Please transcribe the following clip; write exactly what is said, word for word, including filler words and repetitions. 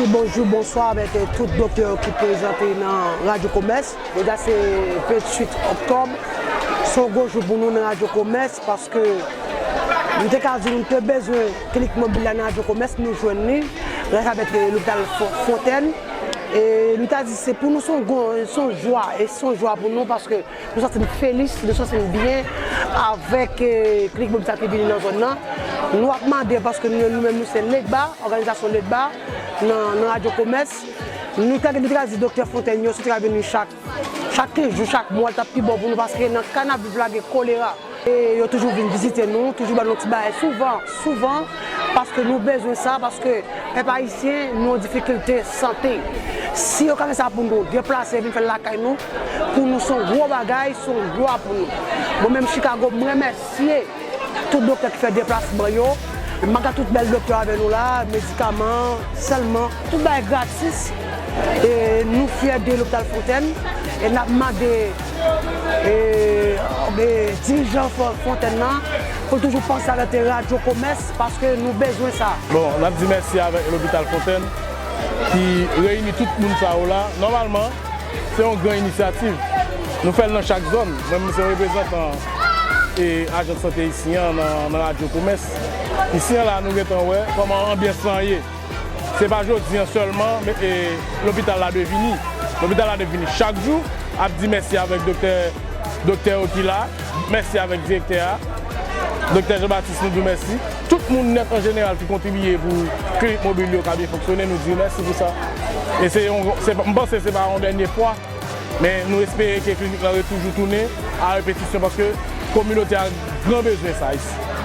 Bonjou, bonswa avèk, eh, tout doktè yo ki prezante nan Radyo Komès. Jodi a se venntuit oktòb. Se yon gwo jou pou nou nan Radyo Komès paske nou te ka di nou te bezwen klinik mobil la nan Radyo Komès, nou jwenn li gras avèk, eh, lopital Fo-, Fontèn. E nou ta di se pou nou se yon gwo, se yon jwa, e se yon jwa pou nou paske nou santi n felis, nou santi n byen avèk, eh, klinik mobil sa ki vini nan zòn nan. Nou ap mande paske nou, nou menm nou se LEDBA, òganizasyon LEDBA nan, nan Radyo Komès. Nou te, nou te ka di doktè Fontèn yo, si te ka vini chak, chak kenz jou, chak mwa, l t ap pi bon pou nou paske nan ka n ap viv la gen kolera. E yo toujou vin vizite nou, toujou ban nou ti bagay souvan, souvan, paske nou bezwen sa, paske pèp ayisyen, nou an difikilte sante. Si yo ka fè sa pou nou, deplase, vin fè l lakay nou, pou nou se yon gwo bagay, se yon glwa pou nou. Mwen menm Chicago, m remèsye tout doktè ki fè deplasman yo. M pa ka tout bèl doktè avè nou la, medikaman, sèlman, tout bagay gratis. E nou fyè de lopital Fontèn. E n ap mande, e, e, dirijan Fo-, Fontèn nan pou l toujou panse avèk Radyo Komès paske nou bezwen sa. Bon, n ap di mèsi avèk lopital Fontèn ki reyini tout moun sa yo la. Nòmalman, se yon gran inisyativ. Nou fè l nan chak zòn. Mwen menm se yon reprezantan e ajan de sante isi an nan, nan Radyo Komès. Isi an la, nou gentan wè kòman anbyans lan ye. Se pa jodi an sèlman, men, e, lopital la dwe vini. Lopital la dwe vini chak jou, ap di mèsi avèk doktè, doktè yo ki la, mèsi avèk direktè a, doktè Jean Baptiste, nou di w mèsi. Tout moun nèt an jeneral ki kontribiye pou klinik mobil yo ka byen fonksyone, nou di w mèsi pou sa. E se yon, se, m panse se pa yon dènye fwa. Men nou espere ke klinik lan re-, toujou tounen a repetisyon paske kominote a gran bezwen sa isi.